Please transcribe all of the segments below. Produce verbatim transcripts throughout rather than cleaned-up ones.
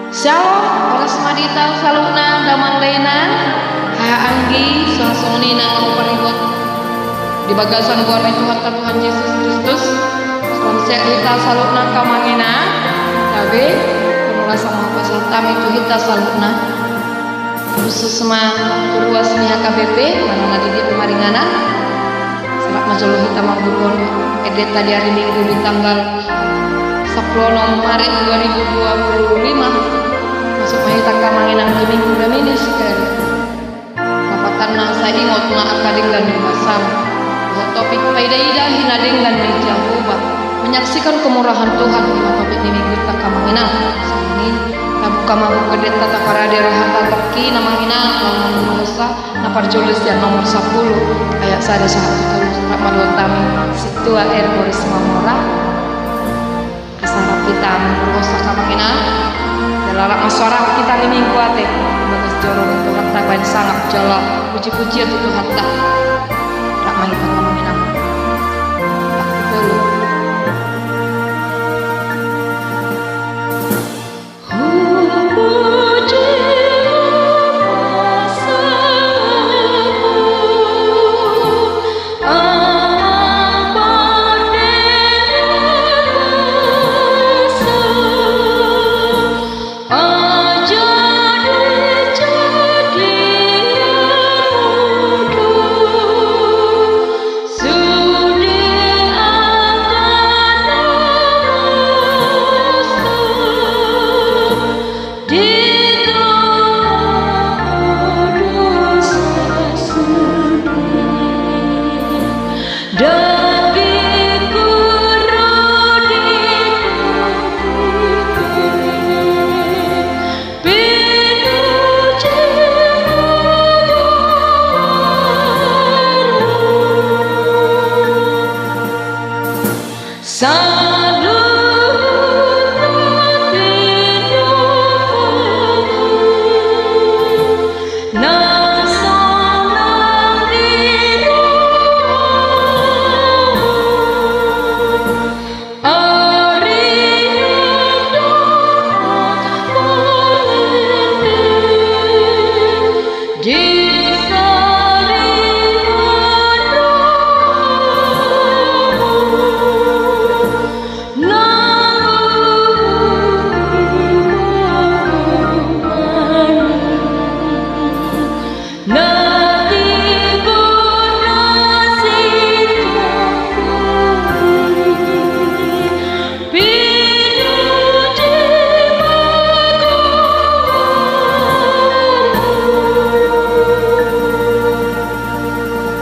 Syalom, horas ma di hita saluhutna damang dainang, haha anggi, songon i nang na paribot di bagasan goar ni Tuhanta Tuhan Jesus Kristus. Salam sehat di hita saluhutna angka amang inang. Gabe, mauliate ma pasahat hami tu hita saluhutna. Khusus ma tu ruas ni H K B P, manang na di dia pe maringanan. Sahat ma jolo hita mangguruhon endenta di ari Minggu di tanggal sampulu onom Maret dua ribu dua puluh lima. Masuk ma hita angka amang inang tu Minggu Domini si kaelim. Lapatanna, sai ingot ma angka denggan ni basam. Dohot topik, paida-ida hina denggan ni Jahowa, menyaksikan kemurahan Tuhan, i ma topik ni Mingguta angka amang inang. Songon i, tabuka ma buku endenta, taparade rohanta tongkin amang inang, laho mangguruhonsa. Na parjolo sian nomor sampulu, ayat sada sahat tu tolu. Rap ma dohot hami Sintua R. Boris Mamora. Asa rap hita mangguruhonsa angka amang inang. Jala rap ma suara hita ri Minggu ate. Bagas joro ni Tuhanta baen sangap jala puji-pujian tu Tuhanta. Rap ma hita angka amang inang. Ayat tolu.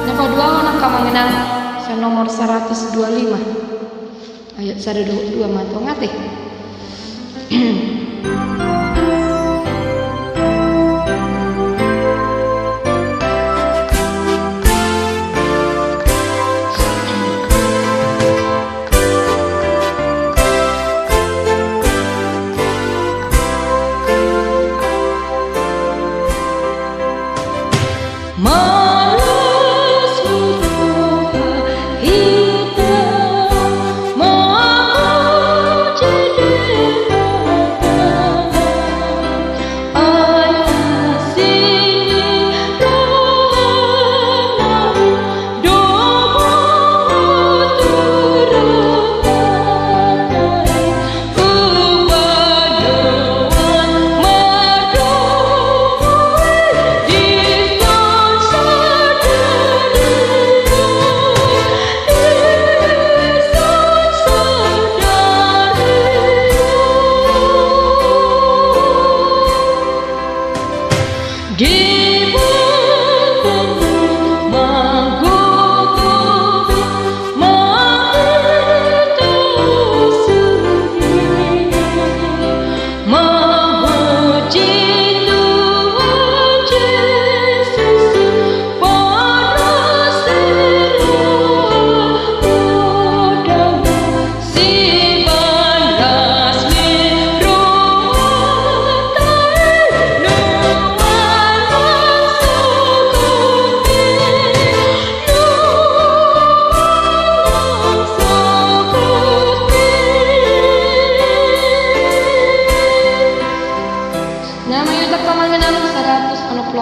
Na paduahon angka amang inang, sian nomor saratus dua lima. Ayat sada dohot dua ma antong ate.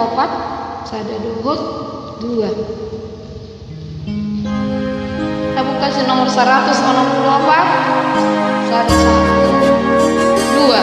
opat, sada dohot dua. Tabuka sian nomor saratus onom pulu opat, sada, satu, dua.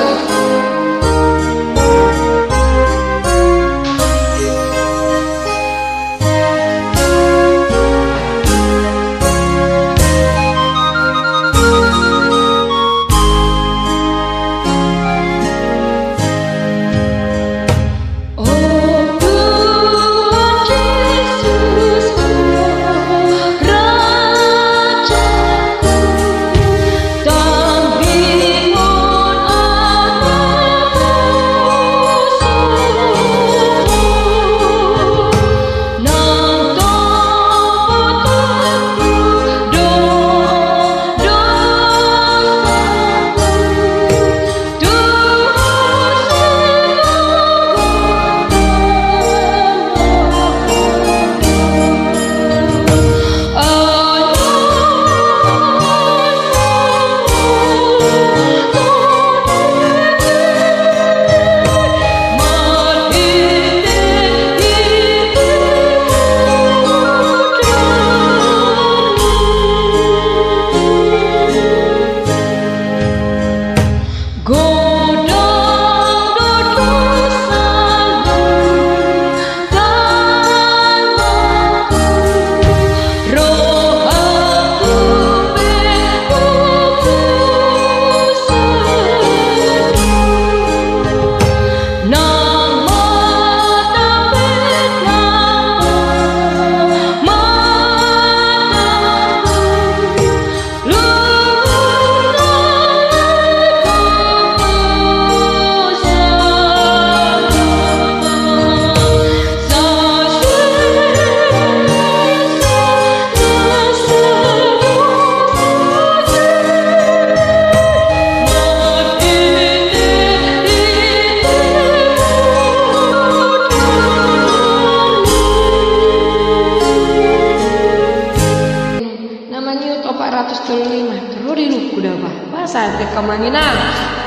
Na mangihut opat ratus tolu lima, ro di lukku da ba. Ba sahat angka amang inang.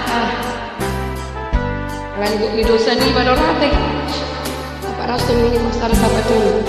Ah. Lanjut ni dosa ni ba do rate. Opat ratus tolu lima, sada, sada, tolu.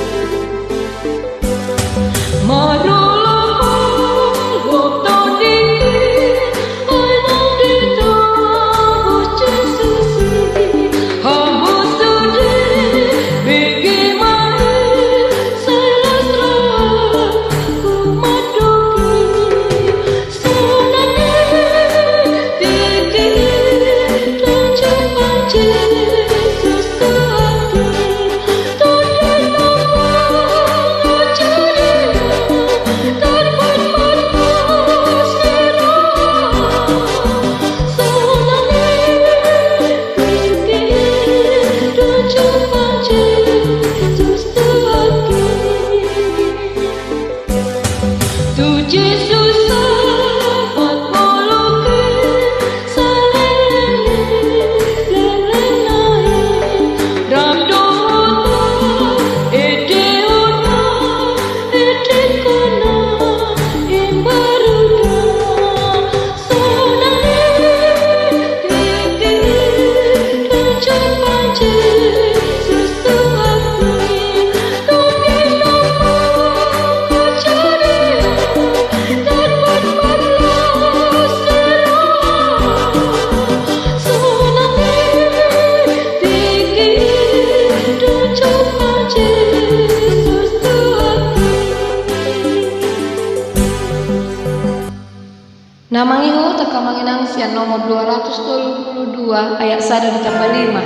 Na mangihut angka amang inang sian nomor dua ratus tolu pulu dua ayat sada ditamba lima.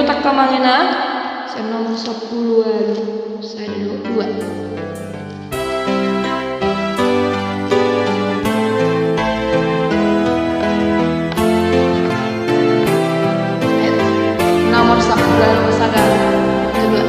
Angka amang inang, sian nomor sampulu ualu, sada, dua. Nomor sampulu ualu, sada, dua.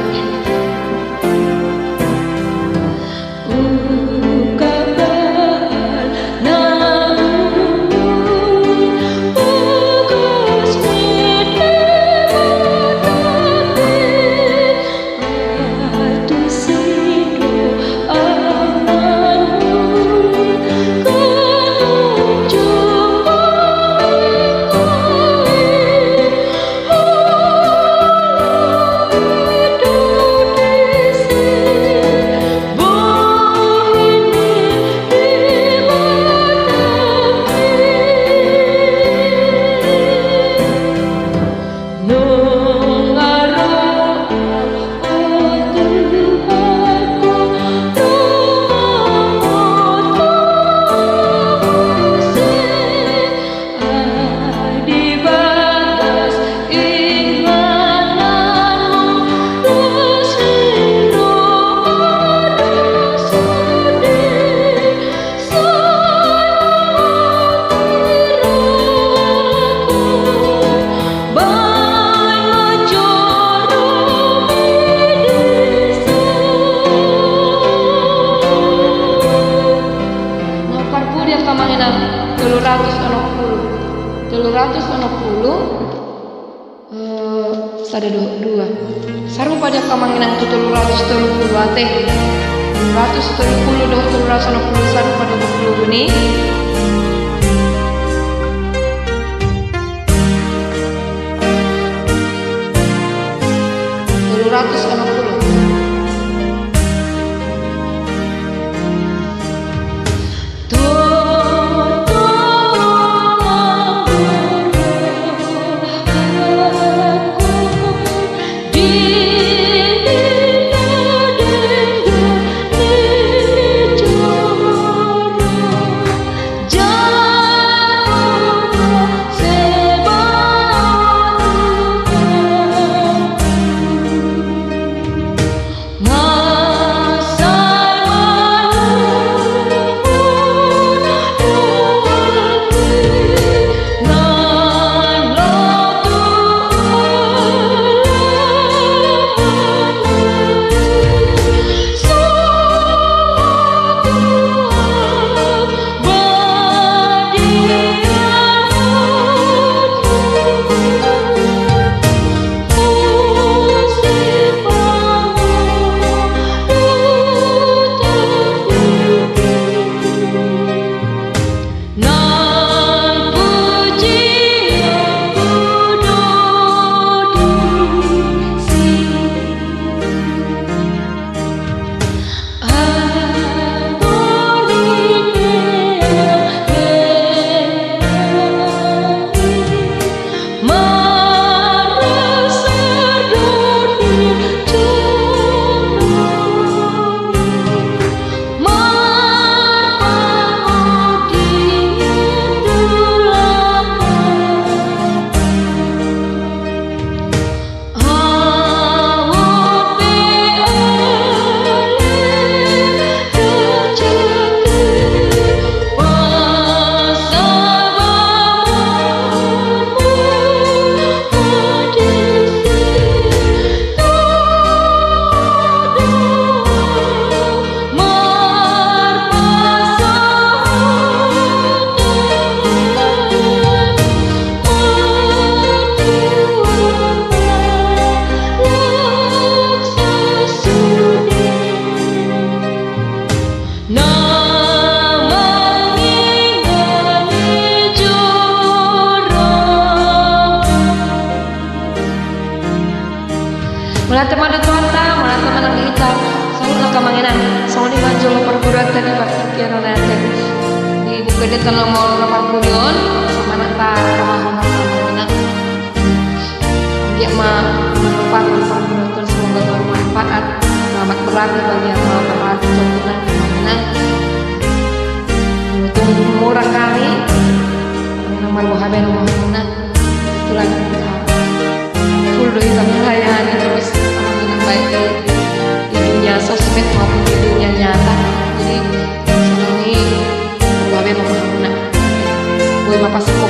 Nomor parpudi angka amang inang, tolu ratus onom pulu. Tolu ratus onom pulu, eh, sada, dua, dua. Sarupa di angka amang inang tu tolu ratus tolu pulu, ate. Tolu ratus tolu pulu dohot tolu ratus onom pulu sarupa dohot tolu pulu ni. Tolu ratus onom pulu. Mauliate ma di Tuhanta, mauliate ma di hita. Salut angka amang inang. Songon i ma jolo parguruanta di partingkian on, ate. Di Buku Ende nomor parpudi on, songon i ma hita, amang inang. Dia ma manfaat, semoga bermanfaat. Selamat berlatih bagi yang mau berlatih, amang inang. Untung murah kali. Amang inang marboha be, amang inang. Tulang kita. Full do hita. Mapasing